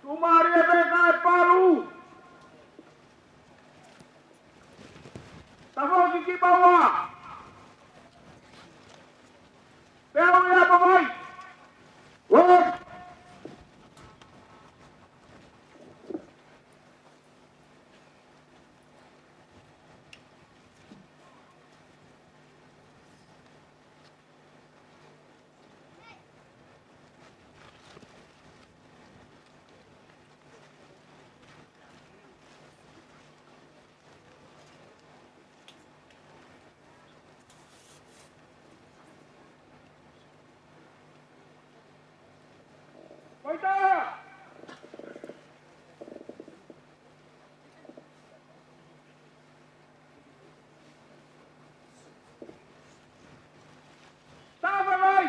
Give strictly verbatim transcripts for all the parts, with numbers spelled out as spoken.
Tuʻumālie pē kae palu. Tafoki ki Paua. Pea ui a pavai. Lord. Faitā! Tāvavai!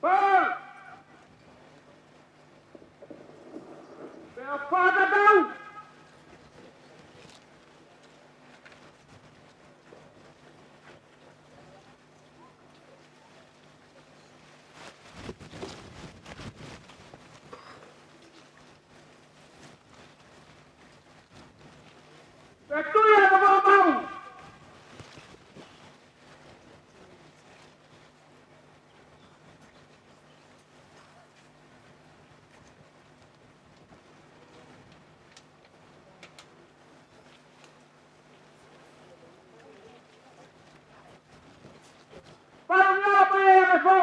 Pau! Pea fakatatau! Pea tui ʻa e Vavau! Pau ni ala pē e fo.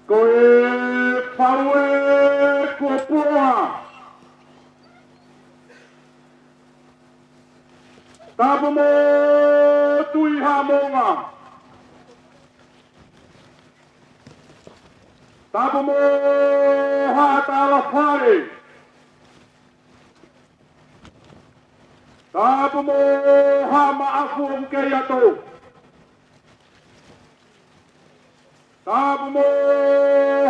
Ko e pau ē kuo puloa. Tapu mo Tuʻi Haʻamonga. Tapu mo Haʻa Talafale. Tapu mo Haʻa Maʻafu ʻoku kei ato. Tapu mo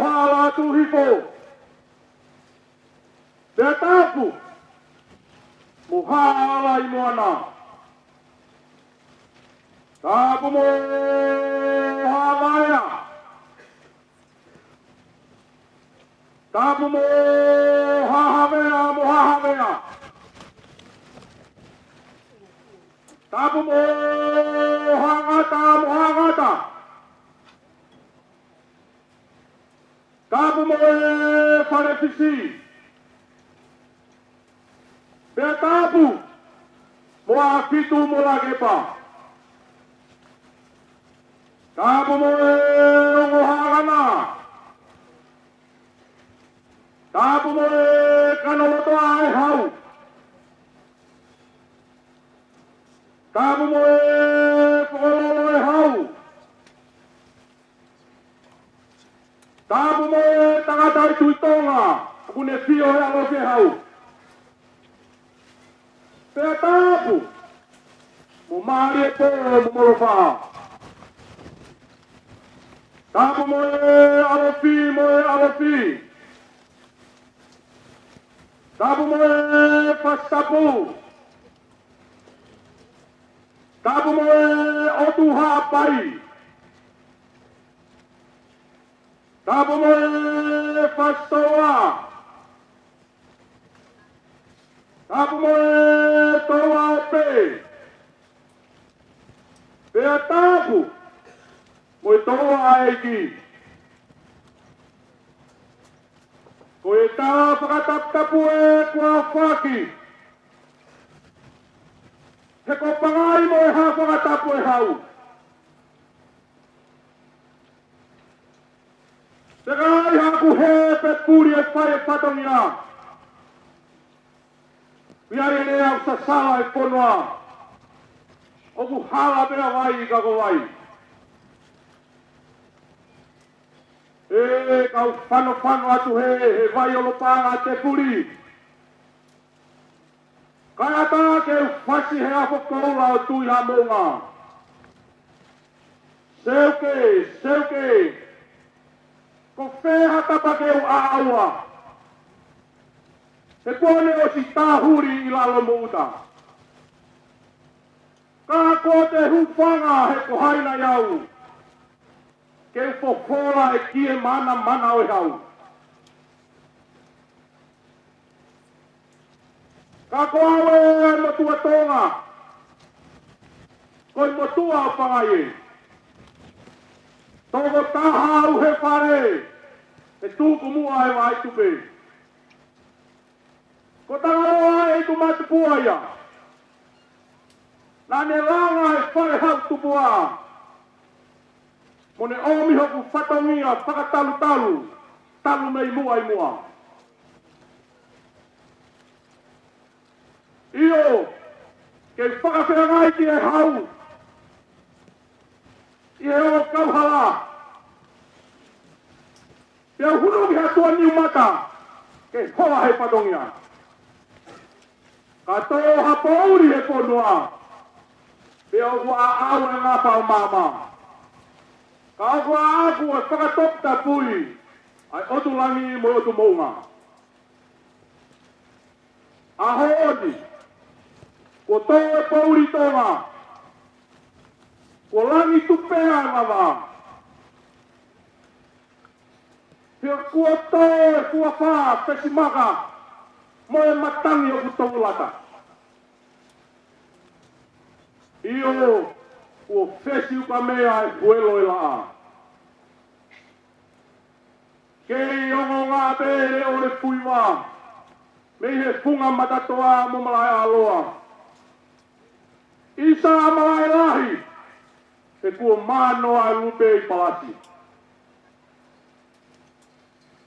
Haʻa Lātūhifo. Pea tapu mo Haʻa Laʻimoana. Tapu mo Haʻa Vaea. Tapu mo Haʻa Havea mo Haʻa Havea. Tapu mo Haʻa Ngata mo Haʻa Ngata. Tapu mo e Fale Fisi. Pea tapu mo ʻApitu mo Lakepa. Tapu mo e ongo Haʻa Ngana. Tapu mo e Kanolotoa ʻa e Hau. Tapu mo e Fokololo ʻa e Hau. Tapu mo e tangata ʻi Tuʻi Tonga, ʻoku ne fio he ʻalofi ʻa e Hau. Pea tapu mo Māliepō mo Molofaʻa. Tapu mo e ʻalofi mo e ʻalofi. Tapu mo e Fasi Tapu. Tapu mo e ʻOtu Haʻapai. Tapu mo e Fasitoa. Tapu mo e Touʻa ʻo Pē. Pea tapu mo e Touʻa ʻEiki. Ko e tala fakataputapu ē kuo fai, he ko Pangai mo e Hā Fakatapu ʻe Hau. Te kai haku he pe puli e fai e fatongia. Pea ʻi ai e lea ʻoku sasala e fonua, ʻoku hala pē ʻa vai ka ko vai. ʻE kau fanofano atu he, he vai ʻo Lopanga te puli. Kae ʻatā ke u fasi he afo koula ʻo Tuʻi Haʻamoʻunga. Seuke, seuke, ko fē ha tapa ke u ʻaʻaua? He kuo ne ʻosi tāhuli ʻi lalo moʻuta. Ka ko te hūfanga he ko hai nai au ke u fofola e kie manamana ʻo e hau. Ka ko au ē motuʻa Tonga, ko e motuʻa ʻo Pangai ē. Toko taha au he fale, he tuku muʻa e vai tupe. Ko Tangaloa ʻi Tumatupuʻa ia. Naʻa ne langa e fale hau tupuʻa, mo ne ʻomi hoku fatongia fakatalutalu, talu mei muʻa ʻi muʻa. ʻIo, ke fakafeangai ki he hau ʻi he ʻo kauhala. Pea u hulu ki ha tuʻa niumata ke hola he fatongia. Ka tō ha poʻuli he fonua, pea ʻoku ʻaʻau e ngafa ʻo māmā. Ka ʻoku ʻaʻaku e fakatoputapui ʻa e ʻOtu Langi mo e ʻOtu Moʻunga. ʻAho ni, kuo tō e poʻuli Tonga, kuo langi tupea e vavā. Pea kuo tō e kuafa, fesimaka, mo e matangi ʻoku toulata. ʻIo, kuo fesi ukamea e huelo e laʻā. Kei ongoongo pē e leʻo ʻo e fuiva mei he funga matatoa mo Malaʻealoa. ʻIsa Malaʻelahi, he kuo manoa e lupe ʻi Palasi.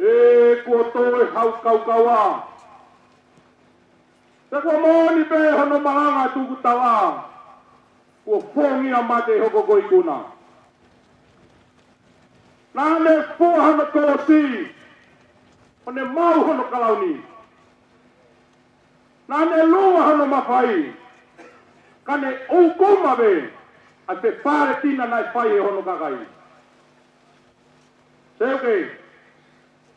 ʻE kuo tō e hau kaukaua. Pea kuo moʻoni pē hono malanga tukutala, kuo fongia mate hoko ko e ikuna. Naʻa ne fua hono kolosi, ʻo ne maʻu hono kalauni. Naʻa ne lua hono mafai, ka ne ʻukuma pē ʻa e fefaletina naʻe fai ʻe hono kakai. Seuke,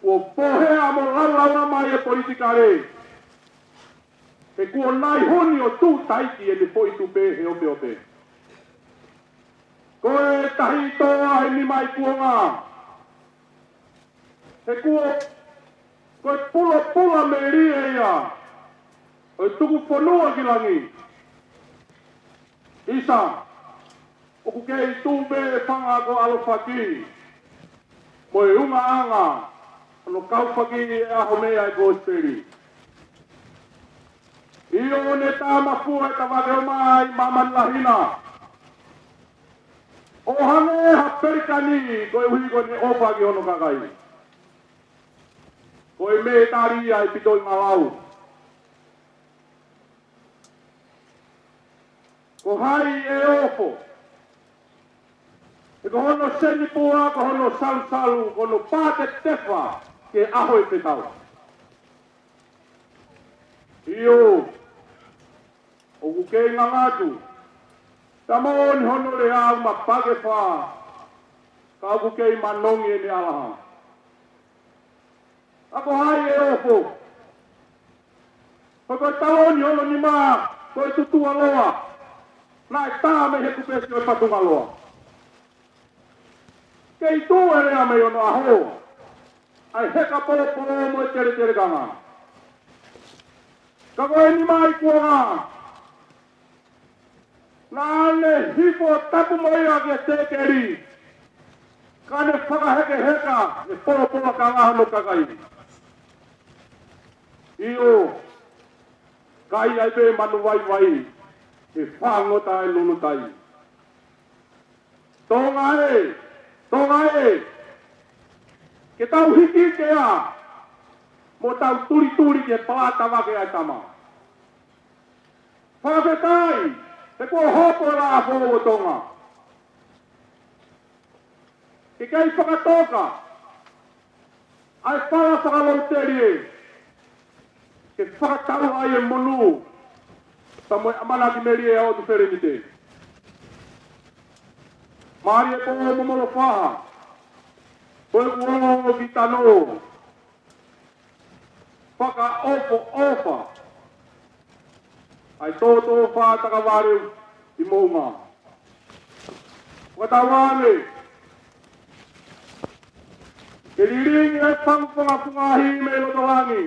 kuo pohea mo laulauna mai e politikale. He kuo nai honi ʻo tuʻu taiki ʻene foʻi tupe he opeope. Ko e tahi toa he nima ʻi kuonga. He kuo, ko e pulapula melie ia ʻo e tuku fonua ki langi. ʻIsa, ʻoku kei tuʻu pē e fanga ko ʻAlofaki mo e ungaʻanga hono kaufaki e ʻaho mei ai Kosipeli. ʻIo, ne tāmafua e tavake ʻo mai māmani lahi na, ʻo hangē ha pelikani koeʻuhi ko ʻene ʻofa ki hono kakai. Ko e mētali ia ʻi Pitoingalau. Ko hai ʻe ofo? He ko hono senipua, ko hono salusalu, ko hono pātetefa ki he ʻaho ʻe fetau. ʻIo, ʻoku kei ngangatu. Pea moʻoni hono lea ʻoku ma pake fā, ka ʻoku kei manongi ʻene ʻalaha. Ka ko hai ʻe ofo? Ko e, ko e taloni hono nima, ko e tutuʻa loa. Naʻe tā mei he kupesi ʻo e Fatungaloa. Kei tuʻu e lea mei onoʻaho, ʻa e heka polopolo mo e teletelekanga. Ka ko e nima ʻi kuonga, naʻa ne hifo tapu mo ia ki he tēkeli, ka ne fakahekeheka e polopolo ka ngaha no kakai. ʻIo, ka ʻi ai pē manu vaivai, ʻe fāngota e lulutai. Tonga ē, Tonga ē, ke tau hiki ke ā, mo tau tulituli ke palata vake ai tama. Fakafetaʻi, he kuo hopo la fo o Tonga. Ke kei fakatoka ʻa e fala fakalauteli ē, ke fakatau ai e monū, pea mo e ʻamanaki melie ʻa e ʻOtu Felenite. Mālie pō mo Molofaha, ko e kuonga ki tano, fakaʻofoʻofa ʻa e tōtō fā takavale ʻi Moʻunga. Fakatauange ke lilingi e fanga funga funga ahi mei loto langi,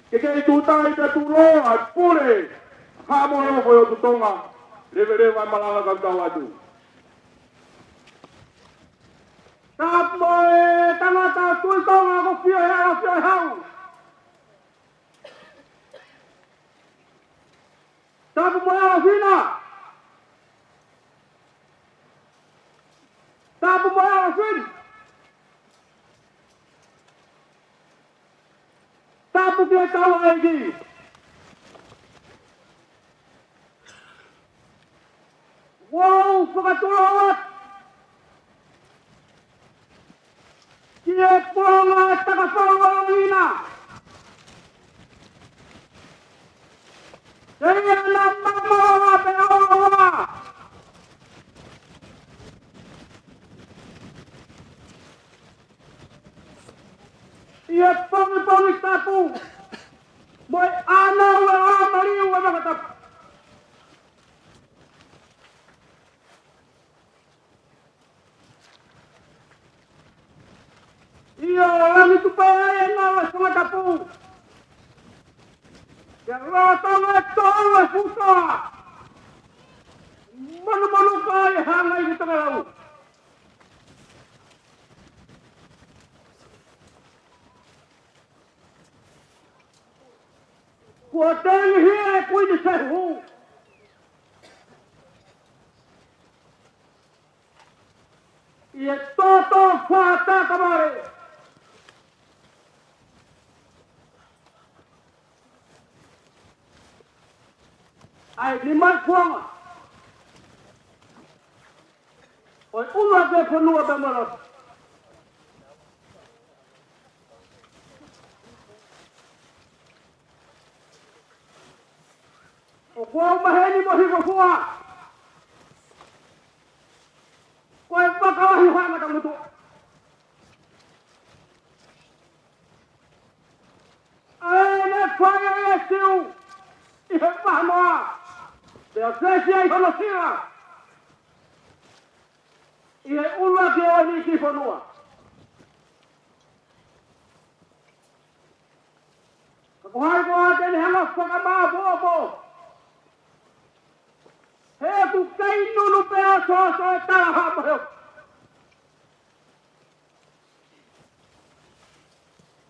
ke kei tūtahi pea tuʻuloa e pule, haʻamo e ofo ʻo e ʻOtu Tonga, leveleva e malanga ka tau atu. Tapu mo e tangata Tuʻi Tonga ko Fio he ʻAfio e Hau. Tapu mo e ʻAfina. Tapu mo e ʻAfina. Tapu ki he kau ʻaiki. ʻOku ou fakatulou atu ki he kuonga e takafalu ʻa Longina. Telia na mamaoa pe ʻaoa. ʻI he pongipongi tapu, mo e ʻānau ʻa e ʻāmaliu ʻa e makatapu. ʻIo, langi tupe ai e ngāue fanga tapu. Ia lolotonga e tō e fuka. Monumonuka e hanga ʻi he tokelau. Kuo tengihia e Kuini Sehu ʻi he tōtō fā takavale ʻa e nima ʻi kuonga ʻo e ʻuluaki e fonua pea malosi. ʻOku ou maheni mo hikofua ko e vaka lahi ʻo Haʻa Ngata Motuʻa. ʻA ē naʻe fai ai e Siu ʻi he vahanoa, pea fesi ai hono sila ʻi he ʻuluaki ʻo e niʻihi fonua. Ka ko hai koā te ne hanga ʻo fakamāʻopoʻopo? He ʻoku kei nunu pē ʻa e soso e tala ha mahe.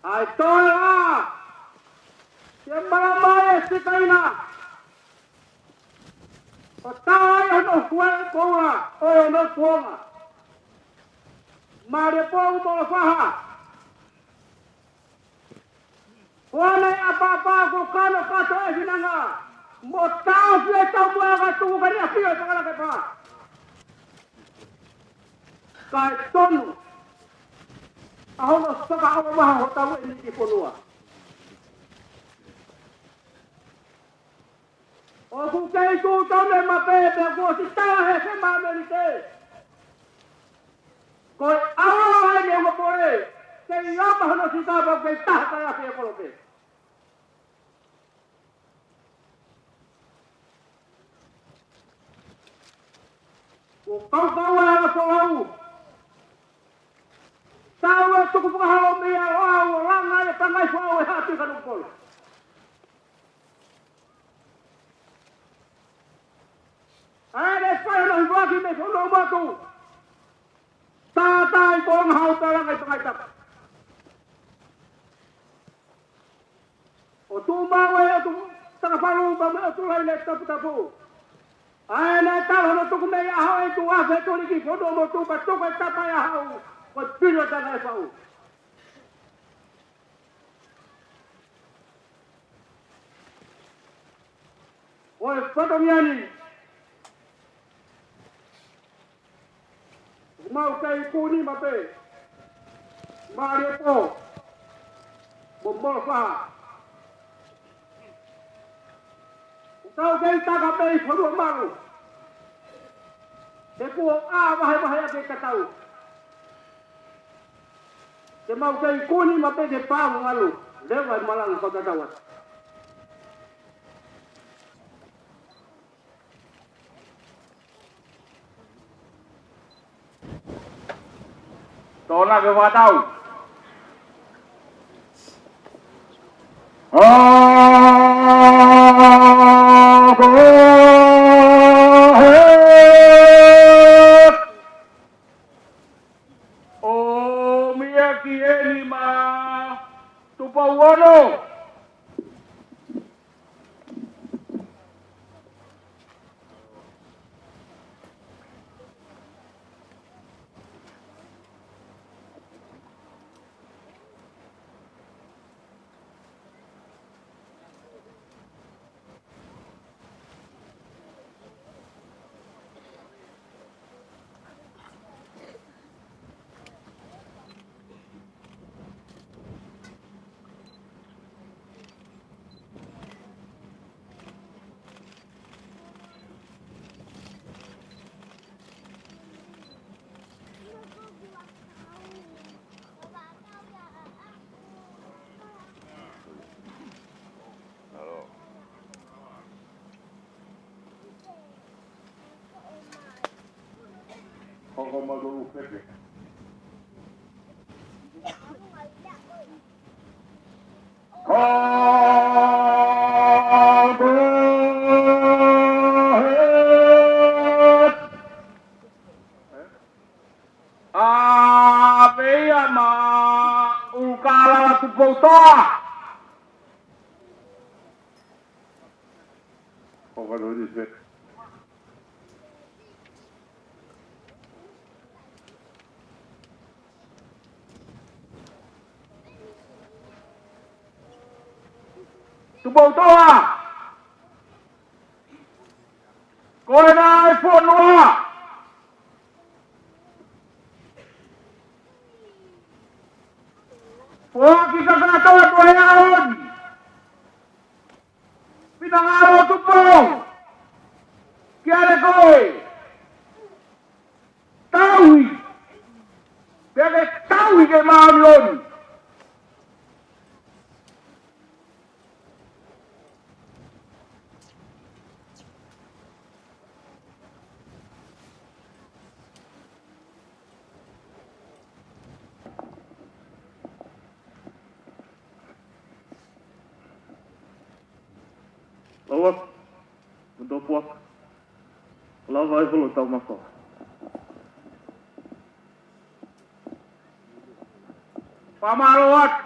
ʻAi toe ā, ke malamai e sikaina ʻo tā ai hono huaʻi koula ʻo e ʻono kuonga. Mālie pō mo Molofaha. Ko ʻene ʻapaʻapa ko Kano Kato e finanga mo taʻofi e taumuʻa ka tuku ka ne ʻafio e Fakalakepa. Kae tonu ʻa hono fakaʻofoʻofa hotau ʻe niʻihi fonua. ʻOku kei tuʻu tau ne mape pea kuo ʻosi tala he se māmeni te. Ko e ʻaola ai ne ua pole, kei ʻapa hono sika pau kei taha kai afi e kolope. Ko kaukaua ʻa Folau. Tau ʻo tuku fakaholo mei ai ʻo aʻu ʻo langa e pangai foʻou ʻe Haʻapikanukupolu. ʻA ē naʻe fai hono hifoaki mei Fonuamotu. Tātā ʻi Tonga hau talanga ʻi Tonga ʻi Tapa. ʻO tuʻu maʻu ai ʻa e ʻOtu Takafalu pea mo e ʻOtu Laine Taputapu. ʻA ē naʻe tala hono tuku mei ʻaho ʻe tuʻu afe tuli ki Fonuamotu pea tuku e tapa ʻi ʻaho ko e pilo tana e fau. Ko e fatongia ni. Mau kei kuni mape. Mālie pō. Mo molofa. Kau kei taka pē ʻi Fonuamalu. He kuo ʻā vahevahe ake ka tau. Te mau kei kuni mape te pau ngalu. Leva e malanga ko tatau atu. Tōna ke fakatau. ʻA ko he ʻo mia ki eni ma Tupou Ono. Hoko ma tolu peke. Ko ʻa pē ia ma ʻUlukālala Tupoutoʻa. Ko ka lori se. Tupoutoʻa. Ko ena e fonua. Foaki kakato atu he ʻaho ni. Finangalo Tupou. Kia le koe. Tauhi. Pea ke tauhi ke māʻoniʻoni. Lava, mo tō puaka. Lava e holo tau mako. Fakamālō atu.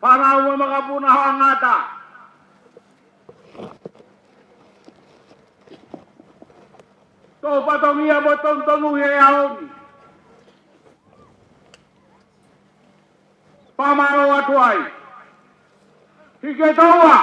Fānau mo e makapuna hoʻa ngata. Tō fatongia mo tonutonu he ʻaho ni. Fakamālō atu ai. Hiki e toa.